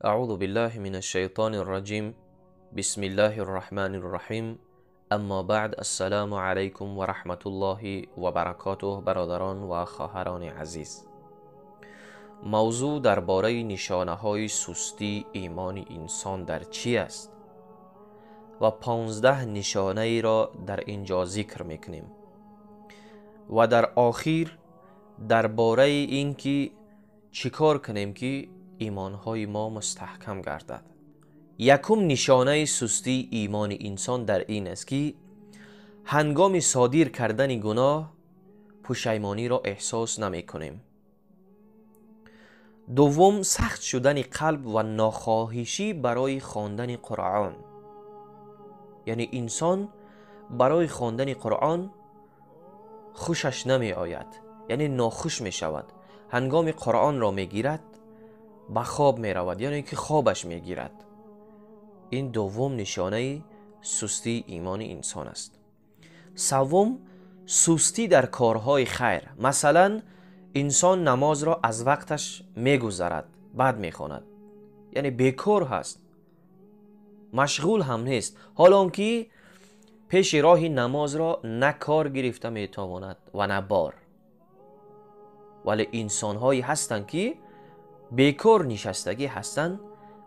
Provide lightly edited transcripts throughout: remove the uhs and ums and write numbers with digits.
أعوذ بالله من الشيطان الرجيم. بسم الله الرحمن الرحيم. اما بعد، السلام علیکم و رحمت الله و برکاته. برادران و خواهران عزیز، موضوع درباره نشانه های سستی ایمان انسان در چی است و 15 نشانه ای را در اینجا ذکر میکنیم و در آخر درباره اینکه چیکار کنیم که ایمانهای ما مستحکم گردد. یکم نشانه سستی ایمان انسان در این است که هنگام صادر کردن گناه پشیمانی را احساس نمی کنیم. دوم، سخت شدن قلب و ناخواهشی برای خواندن قرآن. یعنی انسان برای خواندن قرآن خوشش نمی آید، یعنی ناخوش می شود. هنگام قرآن را می گیرد به خواب می رود، یعنی که خوابش می گیرد. این دوم نشانه سستی ایمان انسان است. سوم، سستی در کارهای خیر. مثلا انسان نماز را از وقتش میگذرد، بعد میخواند، یعنی بیکار هست، مشغول هم نیست، حالا که پیش راه نماز را نه کار گرفته میتواند و نه بار. ولی انسانهایی هستند که بیکار نشستگی هستند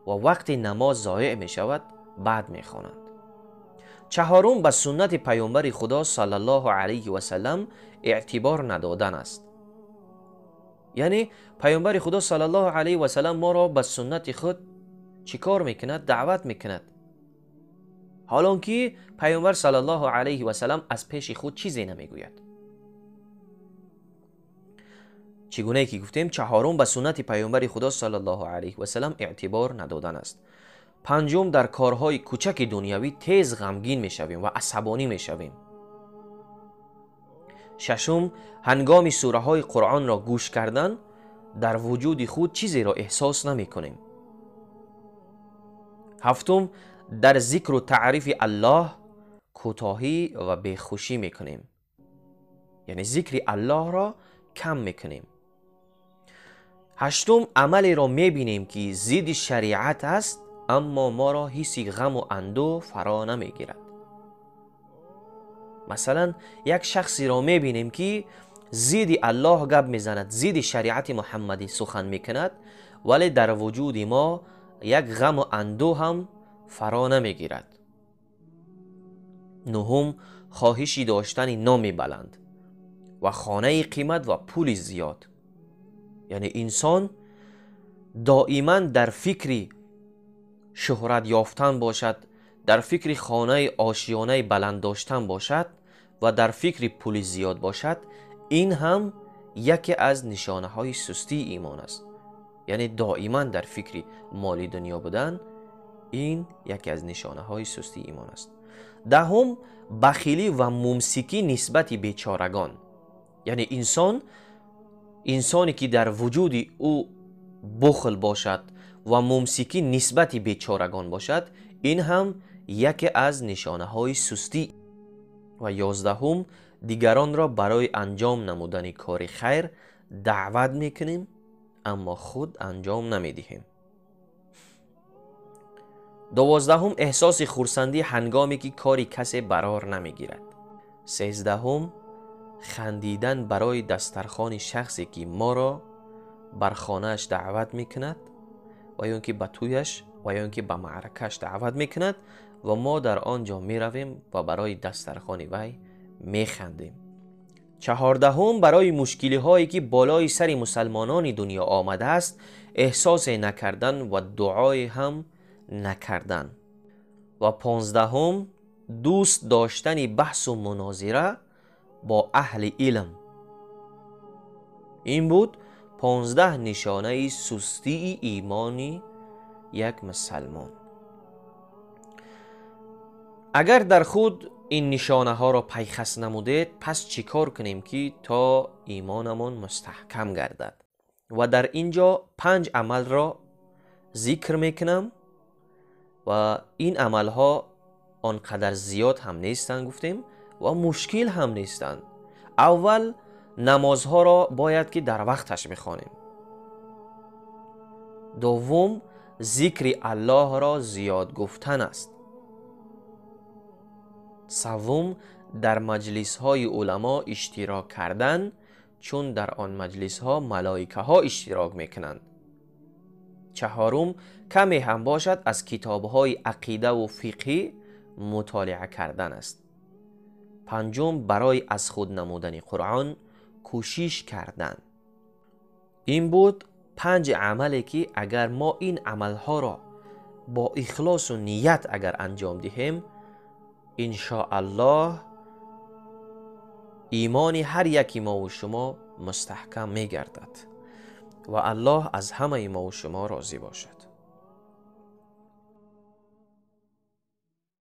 و وقت نماز ضایع می شود، بعد می خوانند. چهارم، به سنت پیامبر خدا صلی الله علیه و سلم اعتبار ندادن است. یعنی پیامبر خدا صلی الله علیه و سلم ما را به سنت خود چیکار میکند؟ دعوت میکند. حالان که پیامبر صلی الله علیه و سلم از پیش خود چیزی نمیگوید. چگونه که گفتیم، چهارم به سنت پیامبر خدا صلی الله علیه و سلم اعتبار ندادن است. پنجم، در کارهای کوچک دنیوی تیز غمگین میشویم و عصبانی میشویم. ششم، هنگام سوره های قرآن را گوش کردن در وجود خود چیزی را احساس نمی کنیم. هفتم، در ذکر و تعریف الله کوتاهی و بیخوشی میکنیم، یعنی ذکر الله را کم میکنیم. هشتم، عملی را میبینیم که ضد شریعت است، اما ما را حس غم و اندوه فرا نمیگیرد. مثلا یک شخصی را میبینیم که ضد الله گپ میزند، ضد شریعت محمدی سخن میکند، ولی در وجود ما یک غم و اندوه هم فرا نمیگیرد. نهم، خواهشی داشتن نام بلند و خانه قیمت و پول زیاد. یعنی انسان دائما در فکر شهرت یافتن باشد، در فکر خانه آشیانه بلند داشتن باشد و در فکر پول زیاد باشد. این هم یکی از نشانه های سستی ایمان است. یعنی دائما در فکر مالی دنیا بودن، این یکی از نشانه های سستی ایمان است. دهم، بخیلی و ممسکی نسبت بیچارگان. یعنی انسانی که در وجود او بخل باشد و ممسکی نسبت بیچارگان باشد، این هم یکی از نشانه های سستی. و 11، دیگران را برای انجام نمودن کار خیر دعوت میکنیم اما خود انجام نمیدهیم. 12، احساس خرسندی هنگامی که کاری کسی برار نمیگیرد. 13، خندیدن برای دسترخوان شخصی که ما را بر خانه‌اش دعوت میکند و یا اینکه به تویش و یا اینکه به معرکه‌اش دعوت میکند و ما در آنجا میرویم و برای دسترخوان وی میخندیم. 14، برای مشکلی هایی که بالای سر مسلمانان دنیا آمده است احساس نکردن و دعای هم نکردن. و 15، دوست داشتن بحث و مناظره با اهل علم. این بود 15 نشانه سستی ایمانی یک مسلمان. اگر در خود این نشانه ها را پیخست نمودید، پس چیکار کنیم که تا ایمانمان مستحکم گردد؟ و در اینجا 5 عمل را ذکر میکنم و این عمل ها آنقدر زیاد هم نیستند گفتیم و مشکل هم نیستند. اول، نمازها را باید که در وقتش بخوانیم. دوم، зикри Аллоҳро зиёд гуфтан аст. Севум, дар маҷлисҳои уламо иштирок кардан, чун дар он маҷлисҳо малоикаҳо иштирок мекунанд. Чаҳорум, каме ҳам бошад аз китобҳои ақидаву фиқҳӣ мутолиа кардан аст. Панҷум, барои аз худ намудани Қуръон кӯшиш кардан. Ин буд панҷ амале ки агар мо ин амалҳоро бо ихлосу ният агар анҷом диҳем, иншоаллоҳ имони ҳар яки мову шумо мустаҳкам мегардад ва Аллоҳ аз ҳамаи мову шумо розӣ бошад.